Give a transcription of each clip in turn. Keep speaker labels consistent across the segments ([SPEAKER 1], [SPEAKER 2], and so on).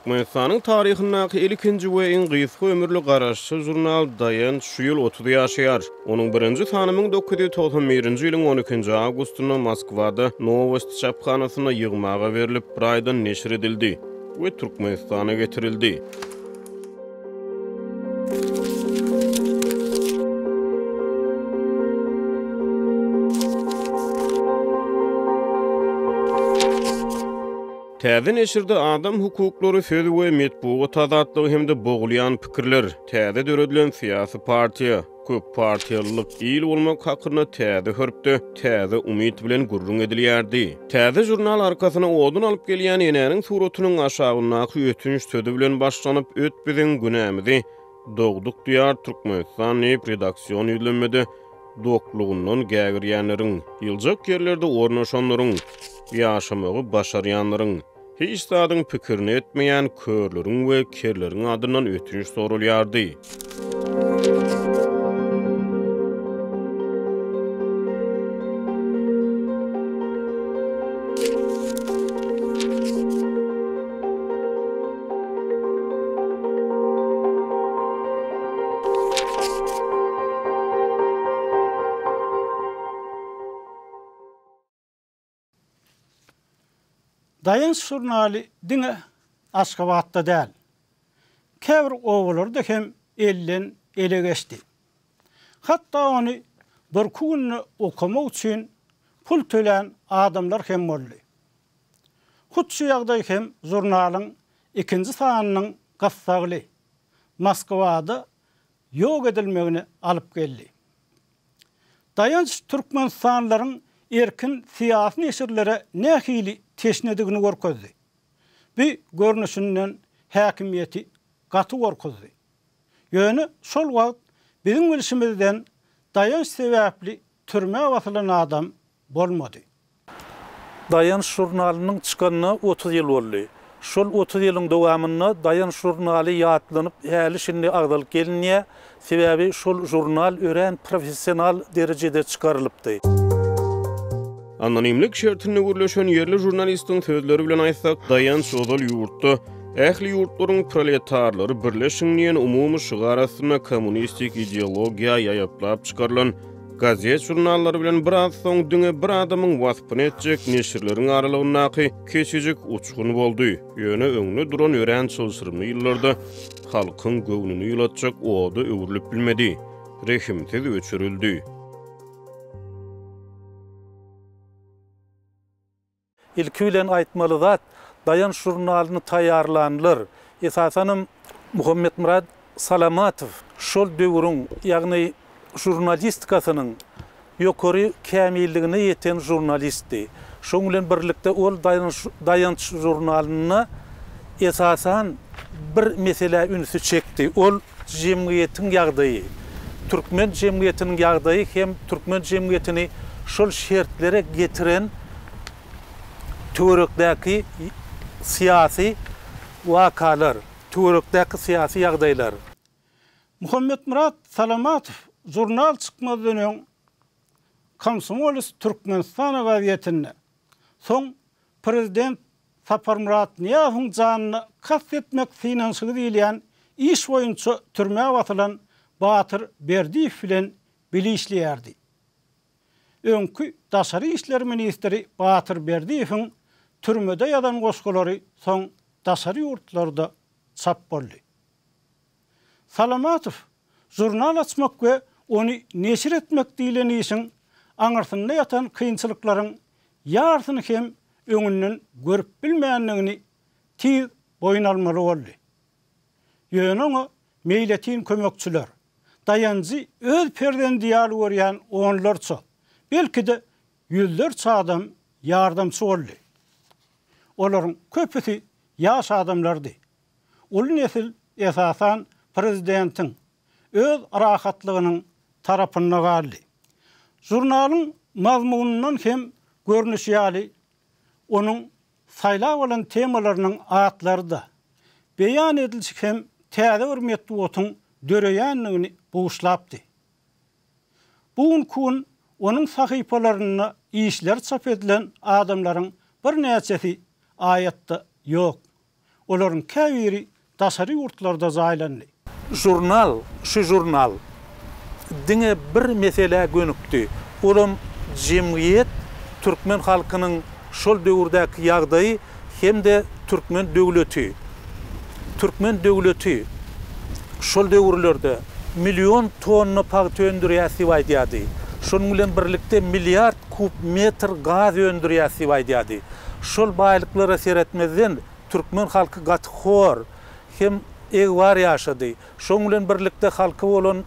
[SPEAKER 1] Türkmenistanyň taryhyndaky ilkinji we iň gysga ömürli garaşsyz žurnal Daýanç şu ýyl 30 ýaşaýar. Onuň birinji sany 1991-nji ýylyň on ikinji awgustynda Moskwada Nowosti çaphanasynda ýygmaga berlip, bir aýdan neşir edildi we Türkmenistana getirildi. Täze neşirde adam hukuklary, söz we metbugat azatlygy hem-de bogulýan pikirler, täze döredilen syýasy partiýa, köp partiýalylyk, il bolmak hakynda täze hörpde, täze umyt bilen gürrüň edilýärdi. Täze žurnal arkasyna odun alyp gelýän enäniň suratynyň aşagyndaky ötünç sözi bilen başlanyp, Öt biziň günämizi, dogduk diýar Türkmenistan diýip, redaksion ýüzlenmede doklugyndan gägirýänleriň, ýyljak ýerlerde ornaşanlaryň, ýaşamagy başarýanlaryň, hiç zadyň pikirini etmeýän körleriň we kerleriň adyndan ötünç soralýardy.
[SPEAKER 2] Daýanç žurnaly diňe Aşgabatda däl, käbir obalarda hem elden ele geçdi. Hatda ony birki günde okamak üçin pul tölän adamlar hem boldy. Hut şu ýagdaý hem žurnalyň ikinji sanynyň gyssagly Moskwada ýok edilmegine alyp geldi. Daýanç türkmenistanlylaryň erkin syýasy neşirlere nähili teşnedigini görkezdi. Bu görnüşinden häkimiýeti gaty gorkuzdy. Ýöne şol wagt biziň bilşimizden Daýanç sebäpli türmä basylan adam bolmady.
[SPEAKER 3] Daýanç žurnalynyň çykanyna 30 ýyl boldy. Şol 30 ýylyň dowamynda Daýanç žurnaly ýatlanyp häli-şindi agzalyp gelinýär. Sebäbi şol žurnal örän professional derejede çykarylypdy.
[SPEAKER 1] Anonimlik şertinde gürleşen ýerli žurnalistiň sözleri bilen aýtsak, Daýanç ozal ýurtda Ähli ýurtlaryň proletarlary birleşiň diýen umumy şygar astynda kommunistik ideologiýa ýaýaplap çykarylan Gazet-žurnallar bilen biraz soň diňe bir adamyň waspyny etjek neşirleriň aralygyndaky kiçijik uçgun boldy. Ýöne öňde duran örän çylşyrymly ýyllarda halkyň göwnüni ýylatjak oda öwrülip bilmedi. Rehimsiz öçürildi.
[SPEAKER 3] Ilki bilen aýtmaly zat, Daýanç žurnalyny taýýarlanlar, esasanam Muhammetmyrat Salamatow şol döwrüň, ýagny žurnalistikasynyň ýokary kämilligine ýeten žurnalistdi. Şoň bilen birlikde ol Daýanç žurnalynda esasan bir meselä ünsi çekdi. Ol jemgyýetiň ýagdaýy, türkmen jemgyýetiniň ýagdaýy hem türkmen jemgyýetini şol şertlere getiren töwerekdäki syýasy wakalar, töwerekdäki syýasy ýagdaýlar.
[SPEAKER 2] Muhammetmyrat Salamatow žurnal çykmazdan öň Komsomoles Türkmenistana gazetinde, soň prezident Saparmyrat Nyýazowyň janyna kast etmek synanyşygy diýilýän iş boýunça türmä basylan Batyr Berdiýew bilen bile işleýärdi. Öňki daşary işler ministri Batyr Berdiýewiň türmede ýazan goşgulary soň daşary ýurtlarda çap boldy. Salamatow žurnal açmak we ony neşir etmek diýlen işiň aňyrsynda ýatan kynçylyklaryň ýarsyny hem öňünden görüp bilmändigini tiz boýun almaly boldy. Ýöne oňa meýletin kömekçiler, Daýanjy öz perzendi ýaly görýän onlarça, belki-de ýüzlerçe adam ýardamçy boldy. Olaryň köpüsi ýaş adamlardy. Uly nesil esasan prezidentiň öz rahatlygynyň tarapynda galdy. Žurnalyň mazmunyndan hem görnüşi ýaly, onuň saýlap alan temalarynyň atlary-da, beýan edilişi hem täze bir metbugatyň döreýändigini buşlapdy. Bu günki gün onuň sahypalarynda işleri çap edilen adamlaryň birnäçesi aýatda ýok. Olaryň käbiri daşary ýurtlarda jaýlandy.
[SPEAKER 3] Žurnal, şu žurnal diňe bir meselä gönükdi. Olam jemgyýet, türkmen halkynyň şol döwürdäki ýagdaýy hem-de türkmen döwleti. Türkmen döwleti şol döwürlerde million tonna pagta öndürýäs diýip aýdýardy. Şonuň bilen birlikde milliard kub metr gaz öndürýäs diýip aýdýardy. Şol baýlyklara seretmezden türkmen halky gaty hor hem egbar ýaşady. Şonuň bilen birlikde halky bolan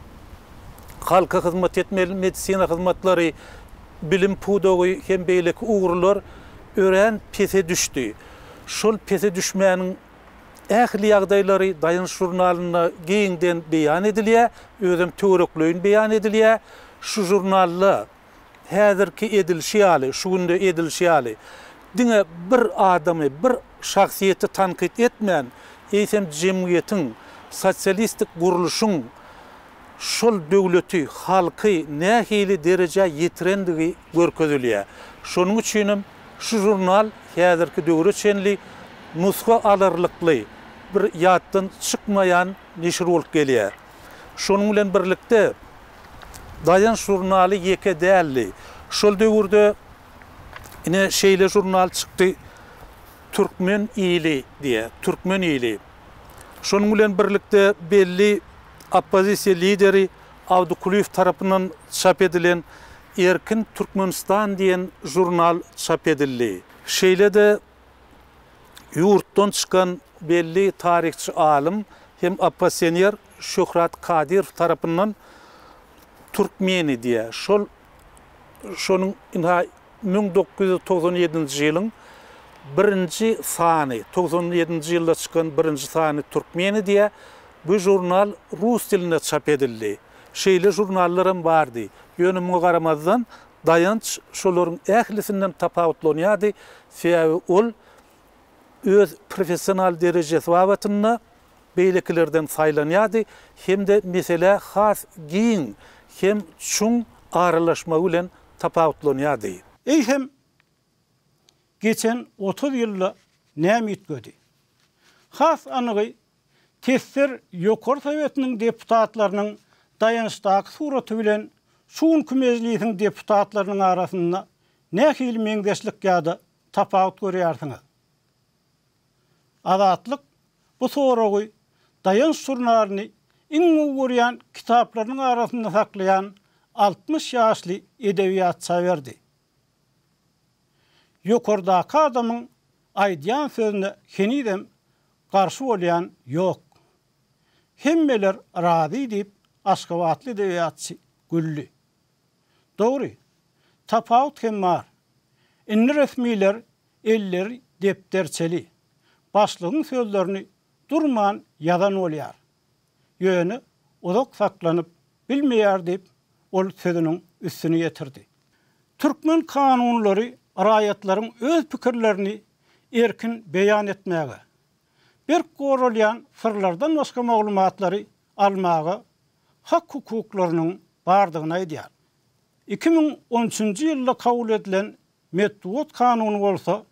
[SPEAKER 3] halka hyzmat etmeli medisina hyzmatlary, bilim pudagy hem beýleki ugurlar örän pese düşdi. Şol pese düşmäniň ähli ýagdaýlary Daýanç žurnalynda giňden beýan edilýär, özem töwerekleýin beýan edilýär. Şu žurnalda häzirki edilişi ýaly, şu günde edilişi ýaly, diňe bir adamy, bir şahsyýeti tankyt etmän, eýsem jemgyýetiň, sosialistik gurluşyň şol döwleti, halky nähili derejä ýetirendigi görkezilýär. Şonuň üçinem şu žurnal häzirki döwre çenli nusga alarlykly, bir ýatdan çykmaýan neşir bolup gelýär. Şonuň bilen birlikde, Daýanç žurnaly ýeke däldi. Şol döwürde ine şeýle žurnal çykdy, Türkmen ili diýe, Türkmen ili. Şonuň bilen birlikde belli oppozisiýa lideri Abdy Kulyýew tarapyndan çap edilen Erkin Türkmenistan diýen žurnal çap edildi. Şeýle-de ýurtdan çykan belli taryhçy alym hem oppozisioner Şöhrat Kadyrow tarapyndan Türkmeni diýýär. Şol şonuň ynha 1997-nji ýylyň birinji sany, 97-nji ýylda çykan birinji sany Türkmeni diýýär. Bu žurnal rus dilinde çap edildi. Şeýle žurnallaram bardy. Ýöne muňa garamazdan Daýanç şolaryň ählisinden tapawutlanýardy, sebäbi ol öz professional derejesi babatynda beýlekilerden saýlanýardy hem-de meselä has giň hem çuň aralaşmagy bilen tapawutlanýardy.
[SPEAKER 2] Eýsem, geçen 30 ýylda näme üýtgedi? Has anygy, TSSR Ýokary Sowetiniň deputatlarynyň Daýançdaky suraty bilen şu günki Mejlisiň deputatlarynyň arasynda nähili meňzeşlik ýa-da tapawut görýärsiňiz? Azatlyk bu soragy Daýanç žurnalyny iň gowy görýän kitaplarynyň arasynda saklaýan 60 ýaşly edebiýatça berdi. Ýokardaky adamyň aýdýan sözüne henizem garşy bolýan ýok. Hemmeler razy diýip, aşgabatly edebiýatçy güldi. Dogry, tapawut hem bar. Indi resmiler elleri depderçeli, başlygyň sözlerini durman ýazan bolýar. Ýöne uzak saklanyp bilmeýär diýip, ol sözüniň üstüni ýetirdi. Türkmen kanunlary raýatlaryň öz pikirlerini erkin beýan etmäge, berk goralýan syrlardan başga maglumatlary almaga hak-hukuklarynyň bardygyny aýdýar. 2013-nji ýylda kabul edilen Metbugat kanuny bolsa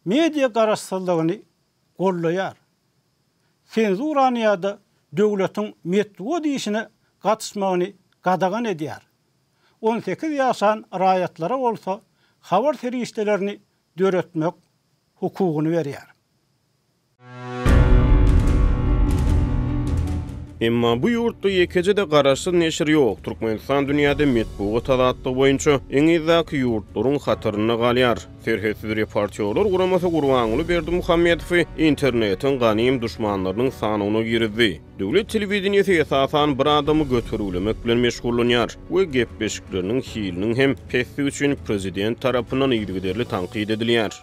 [SPEAKER 2] media garaşsyzlygyny goldaýar. Senzurany ýa-da döwletiň metbugat işine gatyşmagyny gadagan edýär. 18 ýaşan raýatlara bolsa habar serişdelerini döretmek hukugyny berýär.
[SPEAKER 1] Emma bu ýurtda ýekeje-de garaşsyz neşir ýok. Türkmenistan dünýäde metbugat azatlygy boýunça iň yzdaky ýurtlaryň hatarynda galýar. Serhetsiz reportýorlar guramasy Gurbanguly Berdimuhamedowy internetiň ganym duşmanlarynyň sanawyna girizdi. Döwlet telewideniýesi esasan bir adamy götergilemek bilen meşgullanýar we gepleşikleriniň hiliniň hem pesdigi üçin prezident tarapyndan yzygiderli tankyt edilýär.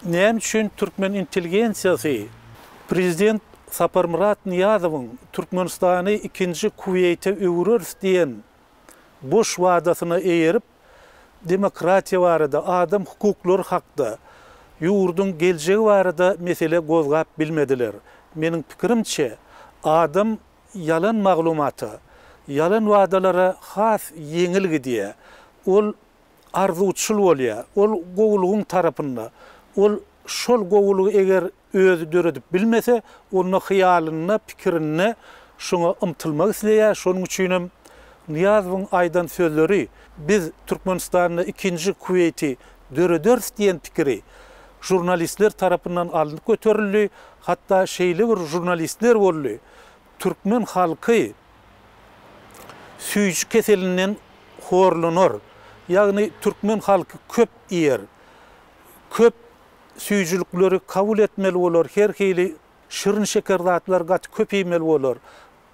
[SPEAKER 3] Näme üçin türkmen intelligensiýasy prezident Saparmyrat Nyýazowyň Türkmenistany ikinji Kuweýte öwüreris diýen boş wadasyna eýerip, demokratiýa barada, adam hukuklary hakda, ýurduň geljegi barada mesele gozgap bilmediler. Meniň pikirimçe, adam. ýalan maglumata, ýalan wadalara has ýeňil gidýär. Ol arzuwçyl bolýar. Ol gowulygyň tarapynda. Ol şol gowulygy eger özi döredip bilmese, onda hyýalynda, pikirinde şoňa ymtylmak isleýär. Şonuň üçinem Nyýazowyň aýdan sözleri, Biz Türkmenistanda ikinji Kuweýti dörederis diýen pikiri žurnalistler tarapyndan alnyp göterildi. Hatda şeýle bir žurnalistler boldy, türkmen halky süýji keselinden horlanar, ýagny türkmen halky köp iýer, köp süýjülikleri kabul etmeli bolar, her hili şirin-şeker zatlary gaty köp iýmeli bolar,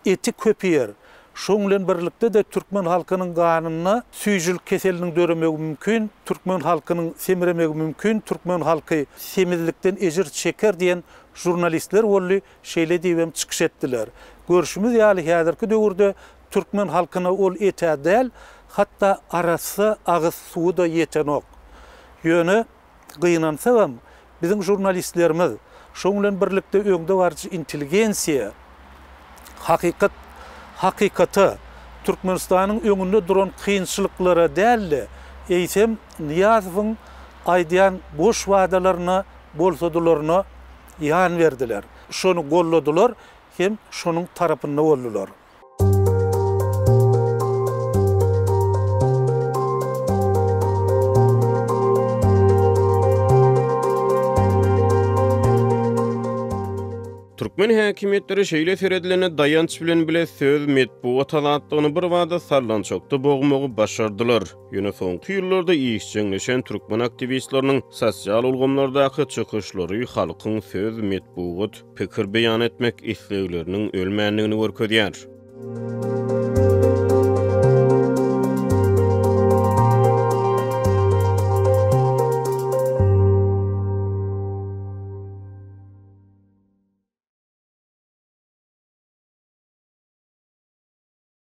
[SPEAKER 3] eti köp iýer. Şoň bilen birlikde-de türkmen halkynyň ganynda süýjülik keseliniň döremegi mümkin, türkmen halkynyň semremegi mümkin, türkmen halky semizlikden ejir çeker diýen žurnalistler boldy, şeýle diýibem çykyş etdiler. Görşümiz ýaly häzirki döwürde türkmen halkyna ol et-ä däl, hatda arassa agyz suwy-da ýetenok. Ýöne, gynansagam, biziň žurnalistlerimiz, şoň bilen birlikde öňdebaryjy intelligensiýa hakykat hakykata, Türkmenistanyň öňünde duran kynçylyklara däl-de, eýsem Nyýazowyň aýdýan boş wadalaryna, bolsadylaryna ýan berdiler. Şony golladylar hem şonuň tarapynda boldular.
[SPEAKER 1] Türkmen häkimiýetleri şeýle seredilende Daýanç bilen bile söz, metbugat azatlygyny birbada sallançakda bogmagy başardylar. Ýöne soňky ýyllarda işjeňleşen türkmen aktiwistleriniň sosial ulgamlardaky çykyşlary halkyň söz, metbugat, pikir beýan etmek islegleriniň ölmändigini görkezýär.